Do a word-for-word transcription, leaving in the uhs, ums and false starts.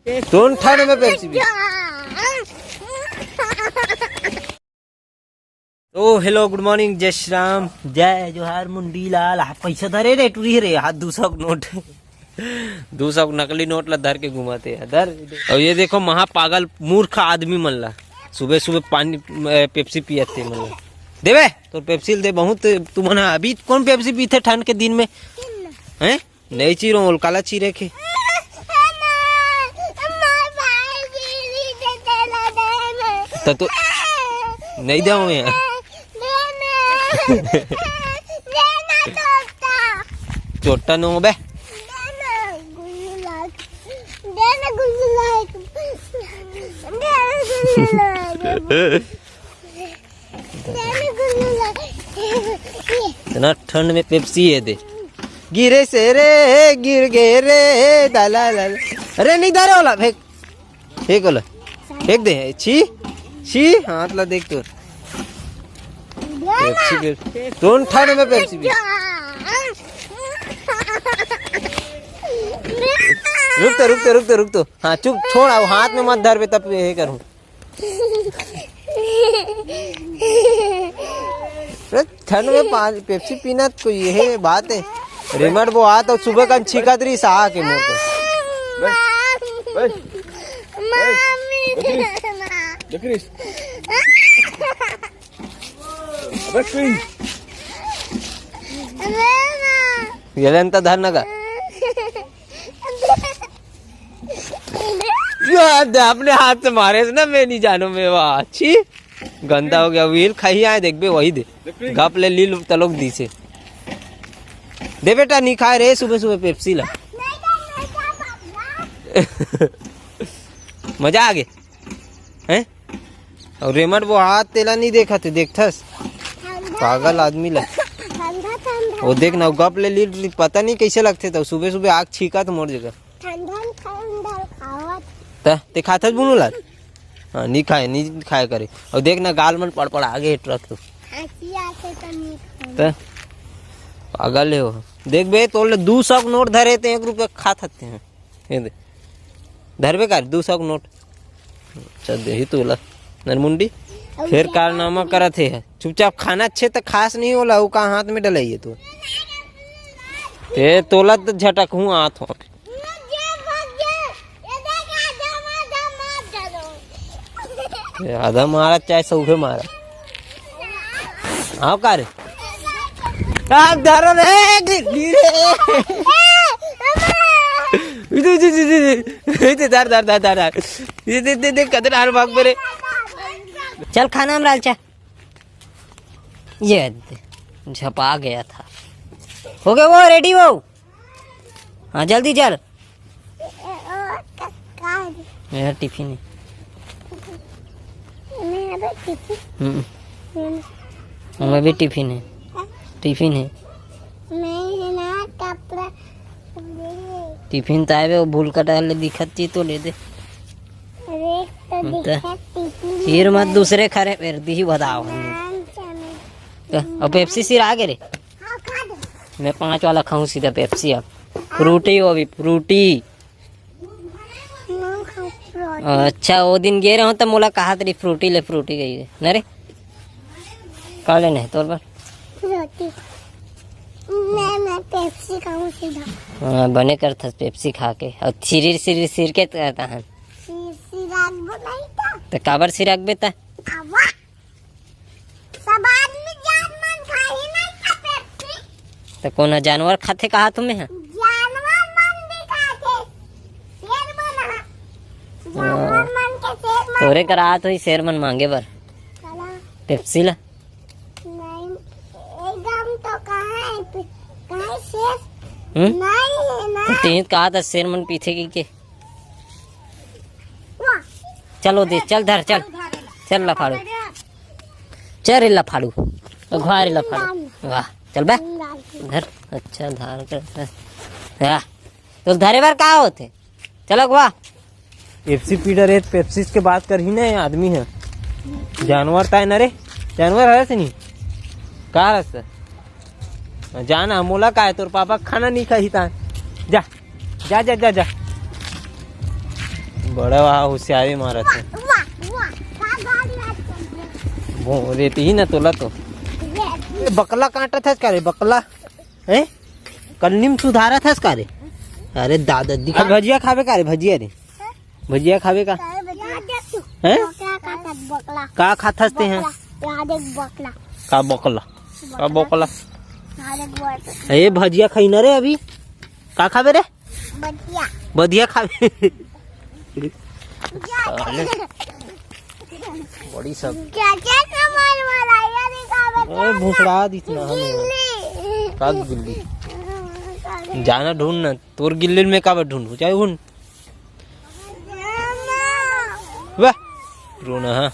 तुम ठंड में पेप्सी पी। तो हेलो, गुड मॉर्निंग, जय श्री राम, जय जोहार, मुंडी लाल। हाथ पैसा धरे रे, टूरी रे, हाथ दू सौ के नोट। दू सौ के नकली नोट ला धर के घुमाते हैं, धर। और ये देखो, महापागल मूर्ख आदमी मन ला सुबह सुबह पानी, ए, पेप्सी पियाते मन ला। देवे, तो पेप्सी दे बहुत। तुमन ह अभी कौन पेप्सी पीते ठंड के दिन में? हैं? नहीं चीरो, ओल काला चीरे के। त तो नहीं दे मैं। चोटा नो बे। इतना ठंड में पेप्सी है दे। गिरे से रे, गिर गए रे, दाला लाला। अरे नहीं धरे वाला, फेंक, फेंक वाला, फेंक दे। छी, छी, हाथ ला देख तो। पेप्सी के, तुम ठंड में पेप्सी पी। रुक तो, रुक तो, रुक तो, रुक तो। हाँ, चुप, छोड़, अब हाथ में मत धरबे, तब ये करूँ। अरे, ठंड में पानी, पेप्सी पीना तो कोई ये बात है। रेमट वो आ तो सुबह का छींकत रही सा के मोर को। बस, बस। देख रही? अबे, क्वीन। ये लेन तो धर ना का। यार, अपने हाथ से मारे से ना, मैं नहीं जानू, मैं वाह, अच्छी गंदा हो गया। व्हील खाई आए, देख बे, वही दे। गप ले लील तलोक दी से। दे बेटा, नहीं खाए रे सुबह सुबह पेप्सी ला। मजा आ गए, हैं? और रेमट वो हाथ तेला नहीं देखा थे, देखथस? ठंडा पागल आदमी ला। ठंडा, ठंडा। वो देख ना, वो गप ले ली, पता नहीं कैसे लगते थे। सुबह सुबह आग छींका तो मोर जगह। ठंडा, ठंडा खावत। त ते खाथस बुनू ला? हाँ, नहीं खाए, नहीं खाए करे। और देख ना, गाल मन पड़पड़ा आगे ट्रक तो। खांसी आते तो नहीं खाए। त पागल है वो। देख बे, तोर ले दू सौ के नोट धरे थे, एक रुपया खा थकते हैं। ये दे। धरबे कर, दू सौ के नोट। अच्छा, देही तोला। नरमुंडी। फिर कारनामा करत हे। चुपचाप खाना अच्छे त खास नहीं होला, वो का हाथ में डलाइए तू। ए, तोला तो झटक हूँ आत हो। ये आधा मारा, चाहे सौभे मारा। आओ का रे? आप धरो रे, गिरे। इधर, इधर, इधर, इधर, धर, धर, धर, धर, धर। ये दे, दे, दे, कदर हार भाग मेरे। चल खाना हम लालचा। ये दे, झपा गया था। हो गया वो, रेडी वो। हाँ, जल्दी चल। मेरा टिफिन है। मेरा टिफिन। हम्म। मैं भी टिफिन है। टिफिन है। मैं है ना कपड़ा। टिफिन तो आवे, वो भूल का डाल दिखत जी तो ले दे। अरे, तो हम तो दिखत टिफिन सिर मत है। दूसरे खरे फिर दी बताओ। नाम से मैं तो, अब पेप्सी सिर आ गए रे। हाँ, खा दे। मैं पाँच वाला खाऊं सीधा पेप्सी अब। फ्रूटी हो अभी, फ्रूटी। अच्छा, वो दिन गे रहूं त मोला कहा तरी फ्रूटी ले, फ्रूटी गई है। न रे? का लेने है तोर बर? फ्रूटी। मैं, मैं पेप्सी खाऊं सीधा। हाँ, बने करथस पेप्सी खा के। और सिरिर, सिरिर, सिर के करता है। सिर, सिर आग बनाई था। तो काबर सिर आग बेता? आवा। सब आदमी जात मन खाही नहीं का पेप्सी। त कोन ह जानवर खाथे कहा तुम्हें ह? जानवर मन भी खाथे। शेर मन ह। जानवर हाँ। मन के शेर मन। तोरे करा आत होही शेर मन मांगे बर। चला। पेप्सी ला। नहीं, एकदम तो कहाँ है? कहाँ है शेर? हम्म? नहीं है ना। तीन कहा था शेर मन पीथे की के? चलो दे, चल धर, चल। चल लफाड़ू। चल रे लफाड़ू। घा रे लफाड़ू। वाह, चल बे। धर। अच्छा, धार कर। वाह। तो धरे बर का होथे? चलो घा। पेप्सी पी डरे, पेप्सी के बात करही ना, ये आदमी है। जानवर ताय ना रे। जानवर है से नहीं? का रस्ता? जाना, मोला का है, तोर पापा खाना नहीं खाही ता। जा, जा, जा, जा, जा। बड़ा वाह होशियारी मारत हे। वो रेती ही ना तोला तो। ए, बकला काटत हस का रे, बकला? हैं? कन्नी म सुधारत हस का रे? अरे दादा, दिखा, भजिया खाबे का रे, भजिया रे? भजिया खाबे का? हैं? का खाथस ते हैं? का बकला? का बकला? ए, भजिया खाई ना रे अभी। का खाबे रे? बधिया। बधिया खाबे। बड़ी सब। क्या, क्या कमाल वाला यार, ये का बता ए, भुखड़ा दिस ना हमें। गिल्ली। का गिल्ली? जाना ढूंढ ना, तोर गिल्ली में काबर ढूंढू? चाहे हुन। वाह, रोना, हाँ।